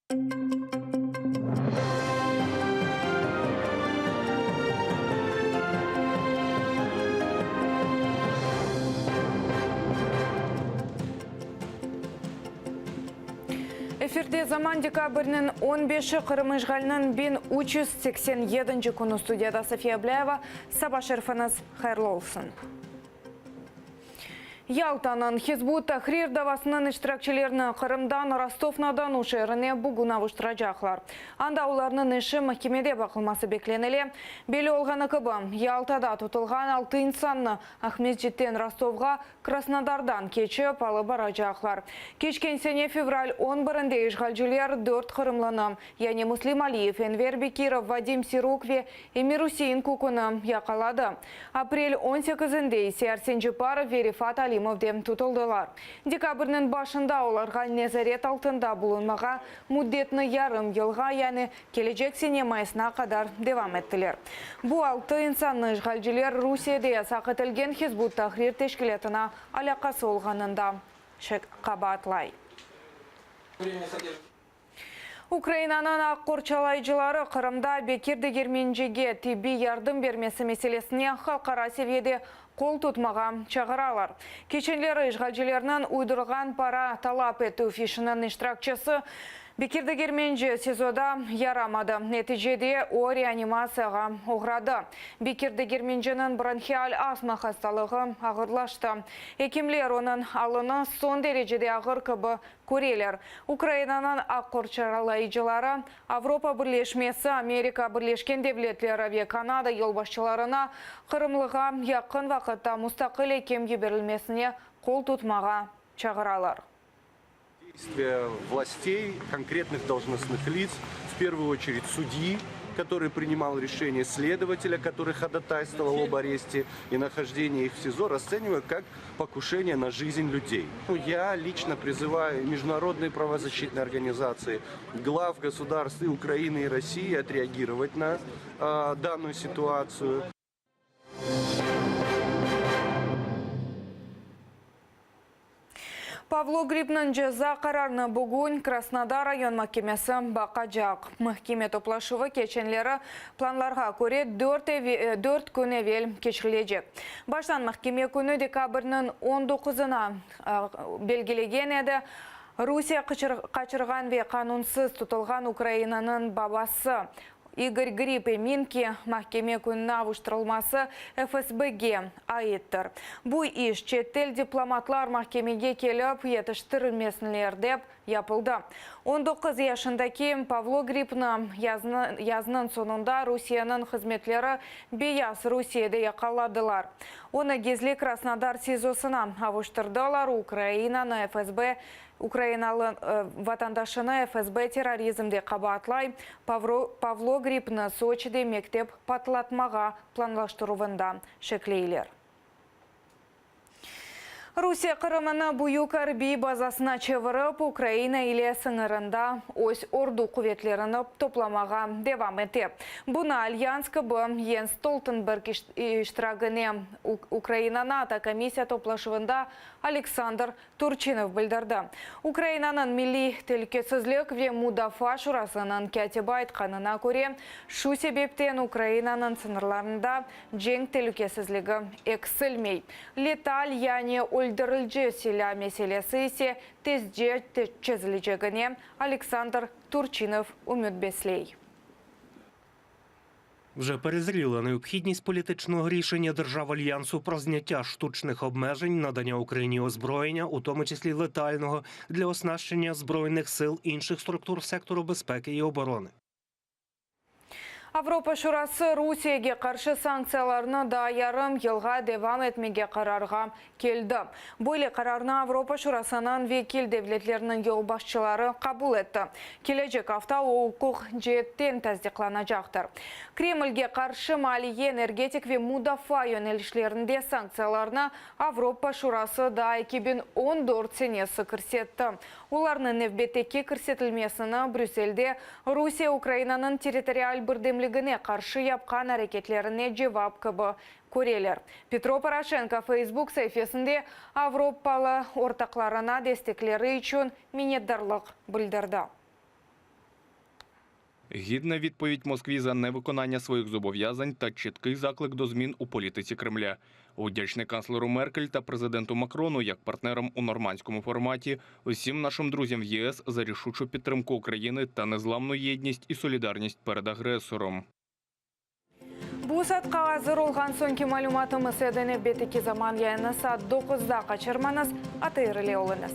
Efirde Zaman dekabrniñ on beşi Qırım işğaliniñ 1387 künü studiyada Safiye Ablâyeva. Saba şerfiñiz hayırlı olsun. Yaltanıñ Hizb ut-Tahrir davasınıñ iştirakçilerini Qırımdan Rostov-na-Donu şeerine bugün avuştıracaqlar. Anda olarnıñ işi mahkemede baqılması beklenile. Belli olğanı kibi, Yaltada tutulğan altı insannı Aqmescitten Rostovğa Krasnodardan keçip alıp baracaqlar. Keçken sene fevral on birinde işğalciler dört qırımlını, yani Müslim Aliyev, Enver Bekirov, Vadim Siruk ve Emir-Üsein Kukunı yaqaladı. Aprel on sekizinde ise Arsen Ceparov ve Refat Alimov de tutuldılar. Dekabrniñ başında olarğa nezaret altında bulunmağa müddetni yarım yılğa, yani kelecek sene mayısına qadar devam ettiler. Bu altı insannı işğalciler Rusiyede yasaq etilgen Hizb ut-Tahrir teşkilâtına alâqası olğanında qabaatlay. Ukrainanıñ aq qorçalayıcıları Qırımda Bekir Degermencige tibbiy yardım bermesi meselesine halqara seviyede qol tutmağa çağıralar. Keçenleri işğalcilerniñ uydurğan para talap etüv işiniñ iştirakçisi Bekir Degermenci SİZOda yaramadı. Neticede o, reanimatsiyağa oğradı. Bekir Degermenciniñ bronhial astma hastalığı ağırlaştı. Ekimler onıñ alını soñ derecede ağır kibi köreler. Ukrainanıñ aq qorçalayıcıları Avropa Birleşmesi, Amerika Birleşken Devletleri ve Kanada yolbaşçılarına qırımlığa yaqın vaqıtta mustaqil ekim yiberilmesine qol tutmağa çağıralar. Действия властей, конкретных должностных лиц, в первую очередь судьи, который принимал решение, следователя, который ходатайствовал об аресте и нахождении их в СИЗО, расцениваю как покушение на жизнь людей. Я лично призываю международные правозащитные организации, глав государств и Украины, и России отреагировать на данную ситуацию. Pavlo Gribniñ ceza qararını bugün Krasnodar rayon mahkemesi baqacaq. Mahkeme toplaşuvı keçenleri planlarğa köre dört kün evel keçirilecek. Baştan mahkeme künü dekabrniñ on doquzına belgilegen edi. Rusiye qaçırğan ve qanunsız tutulğan Ukrainanıñ babası İgor Grib emin ki, mahkeme kününi avuştırılması FSBge aittir. Bu iş, çetel diplomatlar mahkemege kelip yetiştirilmesinler dep yapıldı. 19 yaşındaki Pavlo Gribni yaznıñ soñunda Rusiyeniñ hızmetleri Beyaz Rusiyede yaqaladılar. Onı gizli Krasnodar SİZOsına avuştırdılar, Ukrainanı FSB Ukrainalı vatandaşını FSB terrorizmde qabaatlay, Pavlo Gribni Soçide mektep patlatmağa planlaştıruvında şekleyler. Rusiye Qırımını büyük arbiy bazasına çevirip, Ukraina ile sıñırında öz ordu quvetlerini toplamağa devam ete. Bunı Alyans kibi Jens Stoltenberg iştiragine Ukraina-NATO komissiya toplaşuvında Aleksandr Turçinov bildirdi. Ukrainanıñ Milliy telükesizlik ve mudafaa şurasınıñ kâtibi aytqanına köre, şu sebepten Ukrainanıñ sıñırlarında cenk telükesizligi eksilmey. Letal, yani öldürilci silâ meselesi ise tezce çezilecegine Aleksandr Turçinov ümüt besley. Вже перезріла необхідність політичного рішення держав Альянсу про зняття штучних обмежень, надання Україні озброєння, у тому числі летального, для оснащення Збройних сил інших структур сектору безпеки і оборони. Avropa Şurası Rusiyege qarşı sanktsiyalarnı daa yarım yılğa devam etmege qararğa keldi. Böyle qararnı Avropa Şurasınıñ vekil devletleriniñ yolbaşçıları qabul etti. Kelecek afta o uquq ceetten tasdiqlanacaqtır. Kremlge qarşı maliye, energetik ve mudafaa yönelişlerinde sanktsiyalarnı Avropa Şurası daa 2014 senesi kirsetti. Olarnıñ nevbetteki kirsetilmesini Brüsselde Rusiye Ukrainanıñ territorial birdemligine qarşı yapqan areketlerine cevap kibi köreler. Petro Poroşenko Facebook saifesinde avropalı ortaqlarına destekleri içün minnetdarlıq bildirdi. Гідна відповідь Москві за невиконання своїх зобов'язань та чіткий заклик до змін у політиці Кремля. Удячний канцлеру Меркель та президенту Макрону як партнерам у нормандському форматі, усім нашим друзям в ЄС за рішучу підтримку України та незламну єдність і солідарність перед агресором. Bu saatqa azır olğan soñki malümatımız edi. Nevbetteki zaman yayını saat 9-da qaçırmañız. ATR ile oluñız.